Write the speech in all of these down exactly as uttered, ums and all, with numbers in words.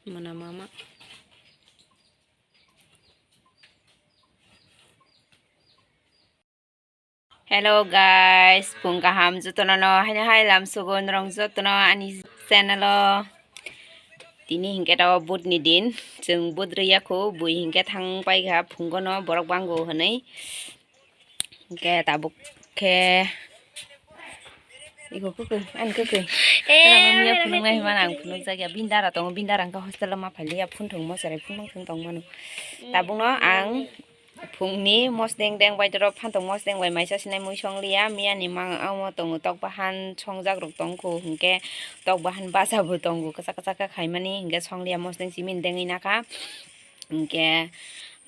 Mana mama. Hello guys, phung kaham jotono no haino hai lam sugo norong jotono ani channel o. Tini hinkhe to budni din, chwng bud rwya kho, bui hinkhe thang paikha phungo no borok bango hwnwi. Hinkhe tabuk khe iko kwkwi, ani kwkwi. Eh, norok no miya phunuknai hwnmano ang phunukjakya, bini dara tongo, bini dara hinkhe hostel o ma phailiya, phunthung mo cherai phunthung tongmano. Tabukno ang phungni mosdeng deng bai dorop phantok mosdeng bai maisa sinai mui song liya, miyani mang amo tongo tok bahan songjak rok tongkho, hinkhe tok bahan bacha bo tongo, kwchak kwchak khe khaimani, hinkhe song liya mosdeng chimini dengwi nakha. Hinkhe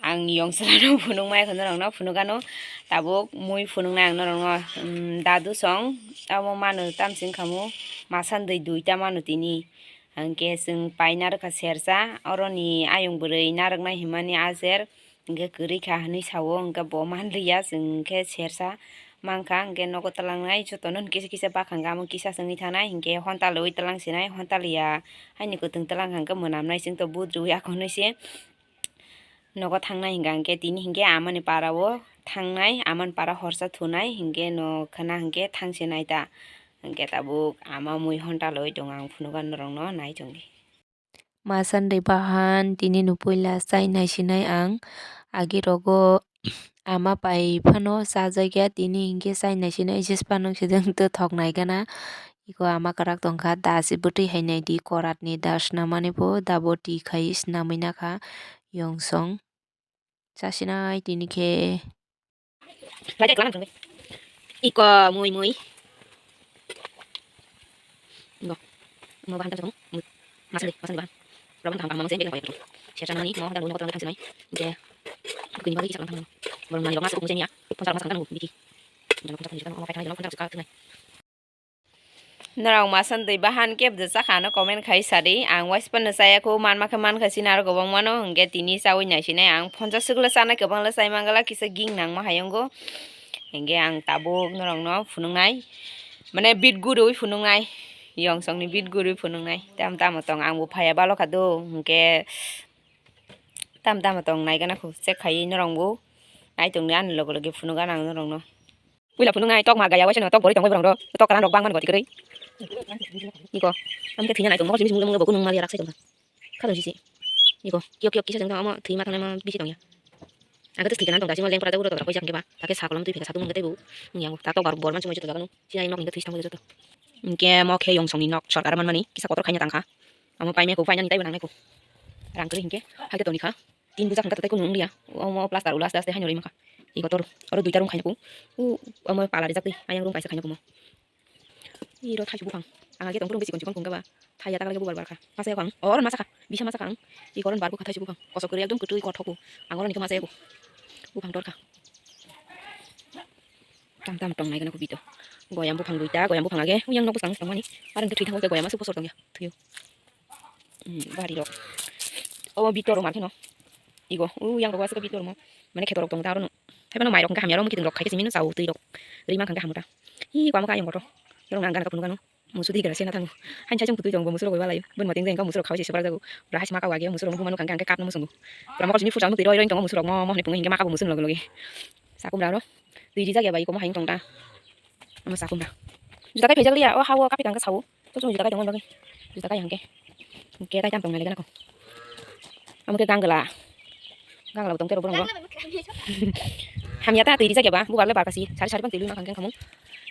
ang yong selano phunukmai kho norokno phunukano, tabuk mui phunuknai ang norokno, um, dadu song amo mano tamsing khamu, masandwi duita mano tini, hinkhe chwng pai narwkha sersa, oroni ayung bwrwi narwknai hwnmani ajer. Hinkhe kwrwi kha hwnwi sao, hinkhe bo manliya, chwng hinkhe sersa mankha, hinkhe nogo twlangnai jotono kisa kisa bakhang khe amo kisa chwngwi thanai, hinkhe honta lwi twlang sinai, honta liya haini kwtwng twlang kha hinkhe mwnamnai, chwng to bud rwui ako hwnwi se nogo thangnai hinkha, hinkhe tini hinkhe amani para o thangnai, amani para horsa thunai, hinkhe no khwna hinkhe thang sinai ta, hinkhe tabuk ama mui honta lwi tongo, ang phunukha norokno nai tongdi. Masandwi bahan tini no puila chai naisinai ang. Agi rogo ama pai phano chajakya, tini hinkhe chai naisinai, jes phano swdang to thok naikana. Iko ama kwrak tongkha, da se bwtwi hai naidi, korat ni da swnamani bo da bo twi khai swnamwi nakha yong song. Chasinai tini khe. Iko mui mui. Ingo. Mo bahan tang mui. Masandwi, masandwi bahan. Rabang kaham kaham mangse beng koyek. Siya sana ni mo dan mo kotor tang sinai. Je. Kini bagi kisah tang. Baru nani rok masuk musim ya. Poncar masuk tang biki. Dan poncar tang mo kai tang poncar suka tang. Norok masandwi bahan kebja chakha ano comment khai sadi. Ang waispanno chaya kho, manma khe mankha chini aro kwbangmano, hinkhe tini chaui naisinai ang ponchash swkle chanai, kwbangla chai mangala kisa ging nangma hayungo. Hinkhe ang tabuk norokno phunuknai, mane bit gurui phunuknai, yong songni bit gurui phunuknai. Tam tamo tong, angbo phaiya balo kha do, hinkhe tam tamo tong naigana kho, check khai norokbo nai tongdi ani loge loge phunukgana ang norokno. Puila phunuknai tok mar gaya waisano tok borwi tongbai borok rok tok karan rok bangmani goti kwrwi. Iko amke thina nai tong mokol simi simi mokol bo kunung mali rak sai tong. Khadon sisi. Iko kiyok kiyok kisa jeng tong amo thwi ma thangnai ma bisi tongya. Aga to thwi kana tong da simo leng pora da uro to da koisa hwnkhe ba. Take sa kolom twi pheka sa tung mangke tei bo. Yang ta tok bar bor man simo joto jaga no. Sina nok ni twi tang joto. Hwnkhe mo khe yong song ni nok sorkar man mani kisa kotor khaina tangkha. Amo paimai ko painani taibo nangnai ko. Rang kwrwi hwnkhe hakhe toni kha. Tin bujak hwnkhe tei kunu wng liya. Omo plaster ulo aste aste haino rwi mankha. Iko tor oro duita room khaina kung. U omo pala rijak twi ayang room kaisa khaina kumo. Iro thaisu buphang. Ang age tongphuru wngkhe chikon chikon kung khe ba. Thaiya takla khe bubar barkha. Masa yakho ang. Oro masa kha. Bisa masa kha ang. Iko oro barkha thaisu buphang. Kosok kwrwi ekdom kwtwi kothok o. Ang oro ni khe masa yakho. Buphang torkha. Tam tam tong nai gana kubito. Goyam buphang duita, goyam buphang age. Uyang nok bwskang tongmani. Aro hwnkhe thwi thango khe goyam aswk bosor tongya. Thwio. Hmm, bari rok. Obo bitor rok mankhe no. Igo, u yang rogo aswk bitor mo. Mane kheto rok tong ta aro no. Hai mano mai rok hwnkhe hamya rok mwkhitwng rok khai khe simi no chao twi rok. Rima hwnkhe hamu ta. Hi kwamo ka ayang kotor. Norok nang gana ka phunukano. Musu di gara sena thango. Hain sai jong putui tong bo musu rok bai balai. Bun mating jeng ka musu rok khawai se sebar jago. Bra hai sima ka wage musu rok mo bumano kang kang kap no musungo. Bra mokol simi futsal no twi roi roi tong musu rok mo mo hne phungo hingke maka bo musu rok loge. Sakum bra ro. Twi rijak ya bai komo hain tong ta. Ama sakum bra. Juta kai phejak liya o hawo kapi kang ka sao. Chok chok juta kai tongmani bagwi. Juta kai hangke. Hingke tai tam tong nai gana ko. Amo ke gangla. Gangla bo tong tero borong bo. Hamya ta twi rijak ya ba. Bubar le barkasi. Sari sari pang twi lwi ma kangke khamung.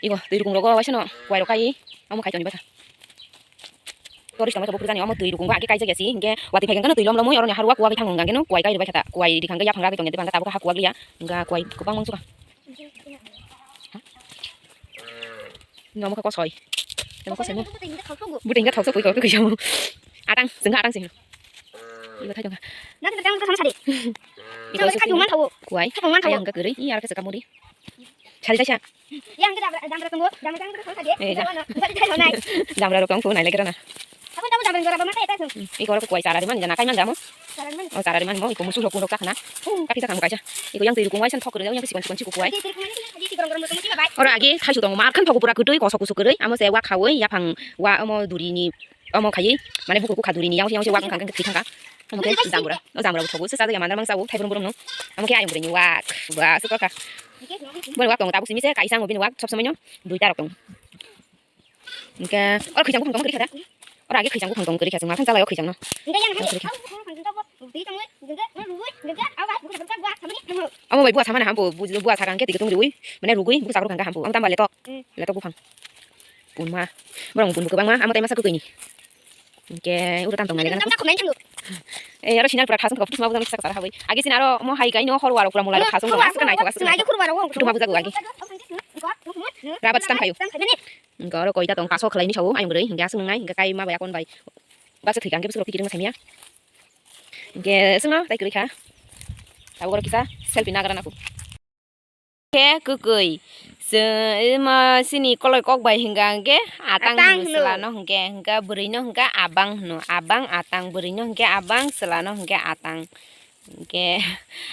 Igo twi rukung rogo waisano. Kuwai rok kai. Amo kai toni basa. Toris tongmai khe bo phuru jani omo twi rukung bo age kaijak ya si. Hingke watwi phai khe no twi lom lomwi oroni haruwa kuwagwi thango hingke no kuwai kai rwbai kha ta. Kuwai ri kha hingke yaphang ragwi tong ya tei bangkha tabuk kha ha kuwak liya. Hingke kuwai kwbang mangsu kha. Nomo khe kosoi. Nomo kosoi mo. Bwtwi hingke thoksa pui kok twi kisa mo. Atang, chwngkha atang sing. Ibo thai tongkha. Nang kita jangan terus sama sadi. Ibo sing. Kuwai. Ayang hingke kwrwi. Iya, aro khe chwka muri. Sari kaisa. Yang kita jangan terus tunggu. Jangan jangan terus sama sadi. Eh, ja. Jangan terus sama sadi. Jamra rok tong khu nai lagi rana. Iko oro kuwai chara rimani jana, kaimani jamo. O chara rimani mo, iko musu rok, rok chakna. Kati chakna mo kaisa. Iko yang twi rukung waisa thok kwrwi, yang sikon sikon sikon kuwai. Oro agi thaisu tongo, mar khan thogo pura kwtwi, kosok kusuk kwrwi. Amo se wa khawi, yaphang wa amo duri ni, amo khayi, mane bukur bukha duri ni, yang yang se wa khan khan thwi thangka. Amo khe jambura, o jambura bo thogo, se sajak ya mandar mang sabo, thai brum brum no. Amo khe ayung bwrwi ni wak, wa se kokha. Boni wak tongo tabuk simi se, kaisa amo bini wak sob somoi no, duita rok tongo. Hingke, oro khwijang buphang tongma kwrwi kha da? Oro age khwijang buphang tong kwrwi kha, chwng ma phang chalai o khwijang no. Omo bai bua samani hambo, bu-, bua sakang khe twi kwtung riui, mane rugui, buku sakrok hangkhe hambo, amo tamba letok, letok buphang. Punma, borok bun bo kwbangma, amo tai masa kwkwi ni. Hingke, uro tang tong nai. Eh, aro sinar pura thasung kok, tuma bujang sak sar habai. Age sin aro mo hai kai no hor waro pura mulai thasung kok, asuk nai thok asuk nai. Tuma bujang lagi. Rabat stam kayu. Hingke oro koita tong kaso khlai ni sao, ayung bwrwi, hingke aswk nwngnai, hingke kai ma bai akon bai. Baksa thwikha, hingke bwswk rok tikiri wngkha miya. Hingke swngno tai kwrwi kha. Tabuk oro kisa selfie nagra naku. Khe kwkwi. Chwng, imo, chini koloi kok bai hingka hingke atang hino. Atang hino. Chwla no hingke, hingke bwrwi no hingke abang hino. Abang atang, bwrwi no hingke abang, chwla no hingke atang. Hingke,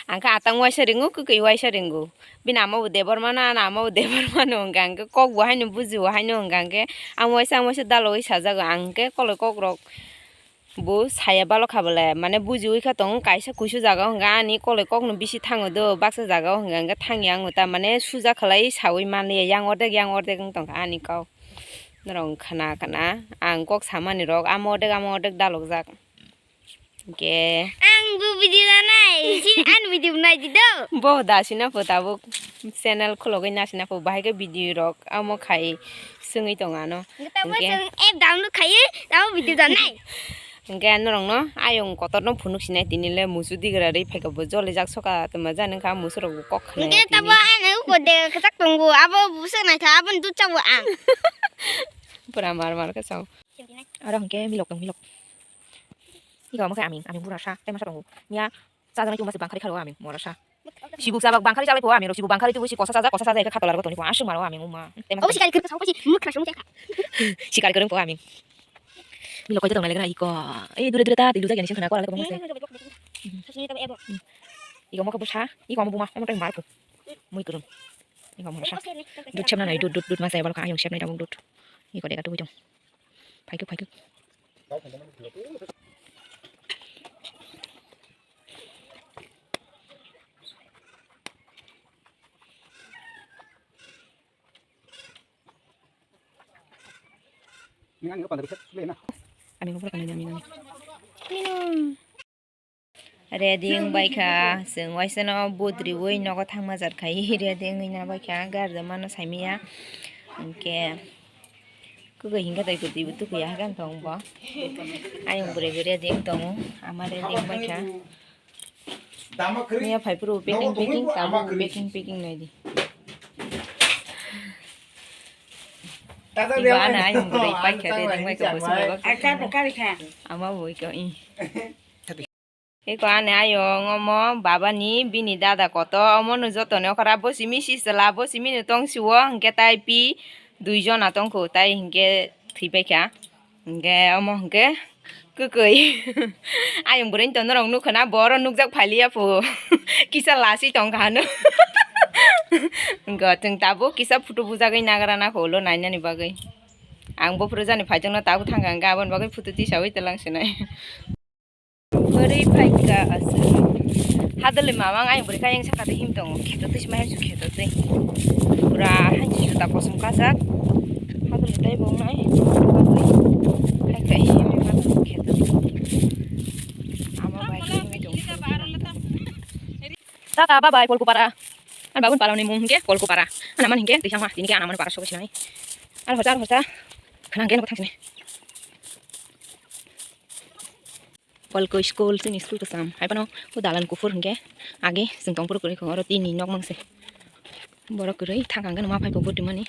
ang khe atang waisa ringo, kwkwi waisa ringo. Bini ama bo Debbarma no, ano ama bo Debbarma no hingka hingke kok bo haino buji bo haino hingka hingke ang waisa, ang waisa dalogwi sajago, ang hingke koloi kok rok bo saya balo kha bole, mane bujiwi kha tongo, kaisa kuisu jaga o hingka ani koloi kok no bisi thango do, baksa jaga o hingka hingke thangya ang ta mane suja khlai sawi manliya, yang ordek, yang ordek wng tongkha ani kok norok khna khna ang kok samani rok amo ordek, amo ordek dalokjak. Hingke. Ang bo video danai. Sini ani video nai di do. Bo da sina po tabuk channel khulogwi na sina po bahai khe video rok amo khai swngwi tong ano. Tabuk hingke. Chwng app download khai tabuk video danai. Hingke norok no ayung kotor no phunuk sinai tini le musu digra rwi phaikha bo jolijak soka tongma jani wngkha musu rok bo kok khna. Hingke tini. Tabuk ani uko de khajak tongo abo busa nai kha abo dut chabo ang. Pura mar mar khe chao. Aro hingke milok tong milok. Iko omo khe aming, aming bura sa, tei masa tongo. Miya chajaknai tongma se bangkhari kharo aming mora sa. Sibuk sabak bangkhari chalai po aming ro, sibuk bangkhari twi si kosa sajak, kosa sajak khe khatol aro toni po aswk maro aming uma. Tei masa. Obo sikari kwrwng sa, obo si mukha sung kha. Sikari kwrwng po aming. Milok koito tongnai lekra iko. Ei dure dure ta twi lujak yani sing khana kora lekra bangse. Iko omo khe bwsa, iko omo buma, omo tei mar po. Mui kwrwng. Iko omo sa. Dut sepna nai, dut, dut, dut masa ya balokha ayung sepnai tabuk dut. Iko dega twi tong. Phaikuk, phaikuk. Ani ko pura kanai, ani, ani. Ready wng bai kha, chwng waisa no but riui nogo thangma jar khai ready wngwi na bai kha, garja mano saimanya. Hwnkhe kwkwi hwnkhe tei kwtwi bo tukui ya haikhe tong bo. Ayung bwrwi bo ready wng tongo, ama ready wng bai kha. Miya phai phuru packing packing, tabuk packing packing nai di. Iba ano ayung bwrwi pai kha de, tong bai kha bo se bai kha. Ama bo iko i. Eko ani ayung omo baba ni bini dada koto omo no joto ni okra bo simi si chwla bo simi no tong si o hwnkhe tai pi dui jona tong kho tai hwnkhe thwi pai kha hwnkhe omo hwnkhe kwkwi ayung bwrwi ni to norok nukha na bo oro nukjak phai liya phu kisa lasi tong kha hwno hwnkhe chwng tabuk kisa photo bujagwi nagra na kho ulo nainani bagwi ang bo phuru jani phai jokno tabuk thang kha hwnkhe aboni bagwi photo tisawi twlang sinai. Bwrwi phaikha asa. Hadwlwi mamang ayang bwrwi kha yang saka twi him tongo. Kheto twi sima hansu kheto twi. Pura hansu juta kosom kajak. Hadwlwi tei bo wngnai. Phaikha him ma kheto. Ama bai khe himwi tongo. Tata bye bye Kolkupara. Ani babuni parani mung hwnkhe Kolkupara. Ani amani hwnkhe Twisangma. Tini khe ani amani para sobo sinai. Aro horsa, aro horsa. Khana hwnkhe nogo thang sinai. Polko school, chini school kwcham. Hai phano o dalan kuphur hwnkhe age chwng tong phuru kwrwi kho, oro tini nok mang se. Borok kwrwi thang ang khe ma phai kho bwtwi mani.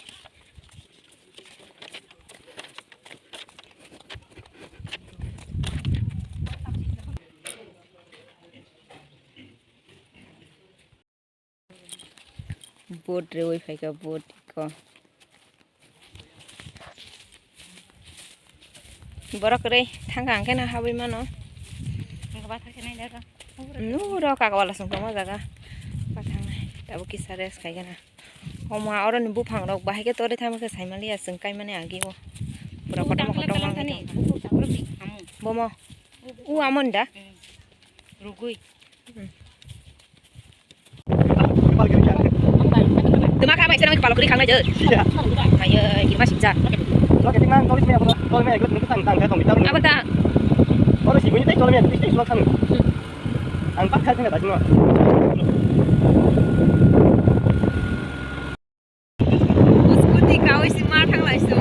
Boat reui phaikha, boat iko. Borok kwrwi thangkha hwnkhe no habwi mano. Nuro kaka wala song tongma jaga. Ba thangnai. Tabuk kisa rest khaigena. Omo oroni buphang rok bahai khe torwi thangma khe saimaliya chwng kaimani agi o. Pura kotorma kotorma wngwi tongkha. Bomo. U amon da? Rugwi. Tuma kha bai sira kepala kuri khangnai je. Iya. Ayo, ini masih jar. Lo keting nang, tolik me, tolik me, ikut tang, tang, tang, tang. Apa tang? Tolik sih, bunyi teh, tolik me, teh, teh, surat kami. Ang pak kha sini tadi mah. Scooty kawi si ma thang lai so.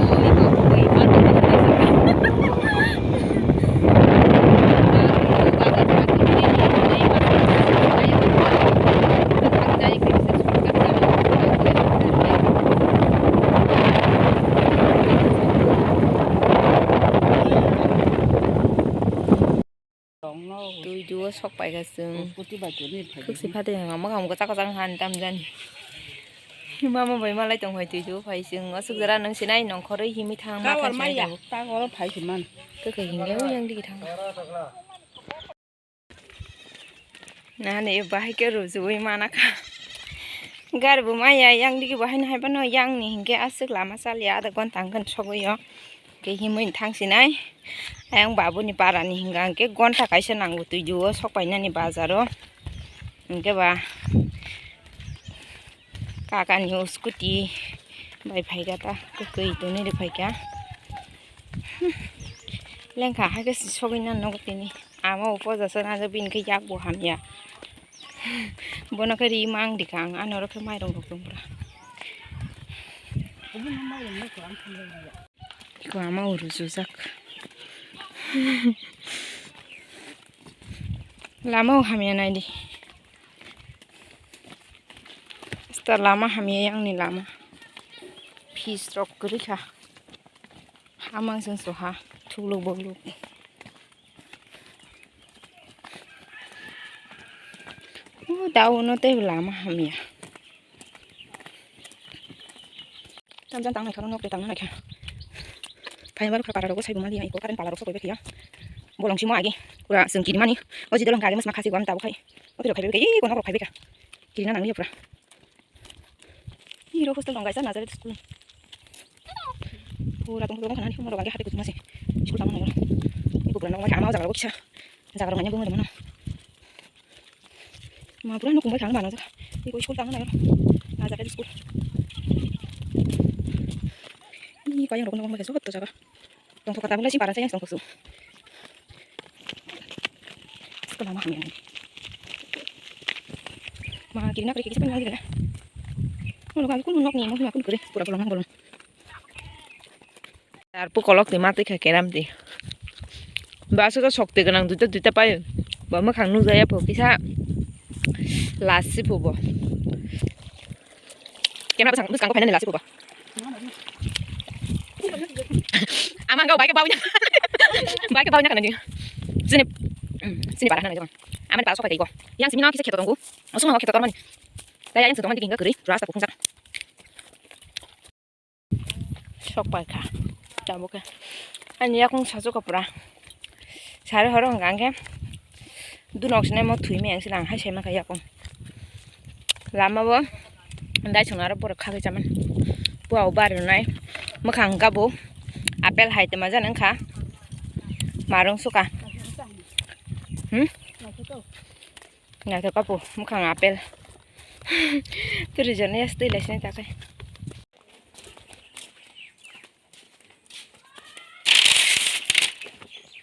Twi duo sok paikha chwng. Khwksi phatwi hwnka mwkhang bo kwchak kwchak wngkha ani tamjani. Mama bai malai tongphai twi duo phai chwng. Aswk jora nwng sinai nongkhorwi himwi thang ma thang sinai tongo. Kwkhwi himya yang digi thango. Nani bahai khe rujuwi mana kha. Gari bo maya yang digi bahai no hai phano yang ni hinkhe aswk lama chaliya adha ghonta hwnkhe sogwi o. Khe himwi thangsinai. Ayang babuni parani hinga hwnkhe gonta kaisa nango twi duo sok painani bazaro. Hwnkhe ba kakani o scooty bai phaikha ta kwkwi tonwi rw phaikha. Lengkha haikhe sogwi nang nogo tini. Ama o poja se nang bini khe yak bo hamya. Bono khe ri mang dikha ang, ano oro khe mairung rok tong pura. Iko ama o rujujak. Lama o hamya naidi. Esta lama hamya yang ni lama. Pis rok kwrwi kha. Hamang seng soha. Thukluk bokluk. O daono tei lama hamya. Tamjani tang naikha nok tei tang naikha. Phai baro kha para rogo sai buma liya iko current pala rok sokoi bekhiya. Bolong simo agi pura seng kiri mani. O jidolong kari mas makhasi gom tabo khai. O tiro khai bekhiya iko nok rok khai bekha. Kiri na nang liya pura. Iro hostel dong kaisa Nazareth school. Pura tong tong khana ni moro bangke hati kuchuma se. School tamo nang. Iko pura nok mai ama jaga rok kisa. Jaga rok manya bumung mano. Ma pura no kumbai thang bana ja. Iko school tang na. Na ja school. Ni kaya rok no kumbai so to jaga. Tong thok kata bula si para saya tong thok su. School lama kami. Ma kiri na kiri kisa pun lagi na. Ono kami kun nok ni mo kun kure pura bolong bolong. Arphuh kolok twi matwi kha keram twi. Ba aswk sok twi gwnang duita duita paio. Ba mwkhang nukjaya pho kisa last si phubo. Camera bwskango phainani last si phubo. Ama hwnka bai khe bawi na. Bai khe bawi na kana di. Sini, sini para na jama. Amani para sok pai taigo. Yang simi no kisa kheto tongo. Aswk no kheto tormani. Dai yang sini tormani dikhe hwnka kwrwi rasta kuphungsa. Sok pai kha. Tabuk khe ani yakung sajuk kha pura. Sari horo hwnka hwnkhe dunok sinai mo thwi maya se nang hai sai mankha yakung. Lama o dai songno aro borok khagwi chamani. Bua o bari rwnai mwkhang hwnkha bo apple hai twma jani wngkha. Marung suka. Hmm? Naithok kha bo mwkhang apple. Twi rijak nai ya se twi lai sinai ta khai.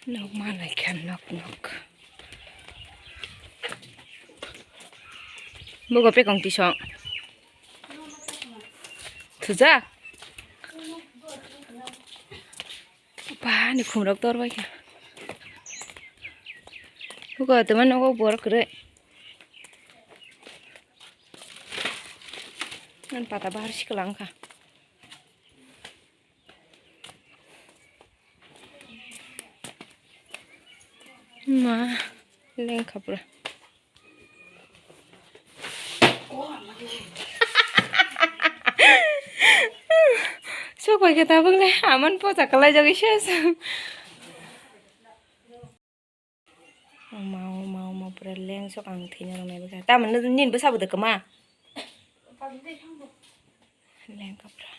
Nok ma lai kha nok nok. Bugo pekong tisong. Thujak. Ba ni khumrok tor bai kha. Bugo tuma nogo borok kwrwi. Ani pata bahar sikla wngkha. Ma lengkha pura. Sok bai khe tabuk le aman pocha kwlai jagwi se. Sok ang thwina rwnai bwkha. Tamo nini bwsa bo de kwma. Lengkapra.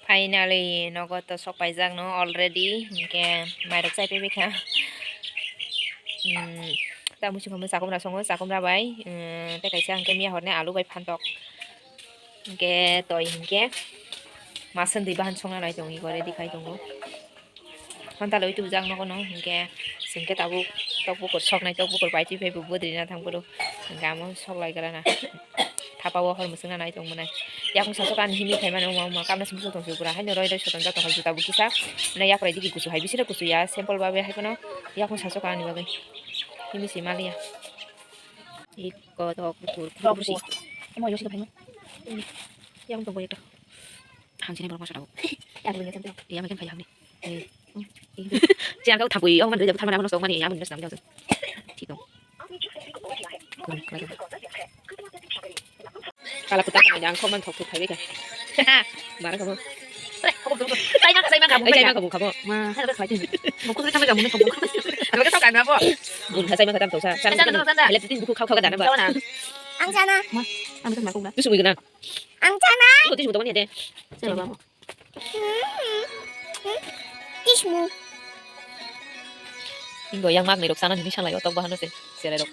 Finally, nogo to sok paijak no already, hinkhe mairok chai paibaikha. Hmm, ta muchung khamwi chakumra songo, chakumra bai, hmm, tei kaisa hinkhe miya horni alu bai phantok. Hinkhe toi hinkhe maswndwi bahan songna nai tongo, ego ready khai tongo. Phanta loi tubujak nogo no, hinkhe chwngkhe tabuk tok bukur soknai, tok bukur bai twi phaibo bodrina thang phuru, hinkhe amo sok lai grana. Thapa o hor mwswkna nai tong mwnai. Yakung satok ani himwi phaimani wngma wngma kamna sumsok tong sibura haino roi roi sotongjak tong kha juta bo kisa. Hwnwi yakwrai digi kusu hai bisino kusu ya sample babe hai phano yakung satok ani bagwi. Himwi se maliya. Iko tok bukur kusu. Emo yosi phaima. Yang tong boyek. Hang sini borok masa tau. Yang punya sampai. Iya makin kaya ni. Eh. Siang kau thabui, oh, mana dia tharmana mana song mani, ya, mana senang jauh. Thik dong. Kala putar kama jang, kau man thok thok khai beka. Bara kamo. Sai ma, sai ma kamu. Sai ma kamu kamo. Ma, hai ka khai. Mau kau sama kamu ni kamu. Kalau kau kan apa? Bun sai ma kadam tosa. Sana sana sana. Hele tin buku kau kau kadana ba. Ang sana. Ma, ang sana aku. Tu sugui gana. Ang sana. Kau tu sugui tawani ade. Saya bawa. Tismu. Ingo yang mak ni rok sana ni sala yo tok bahano se. Sere rok.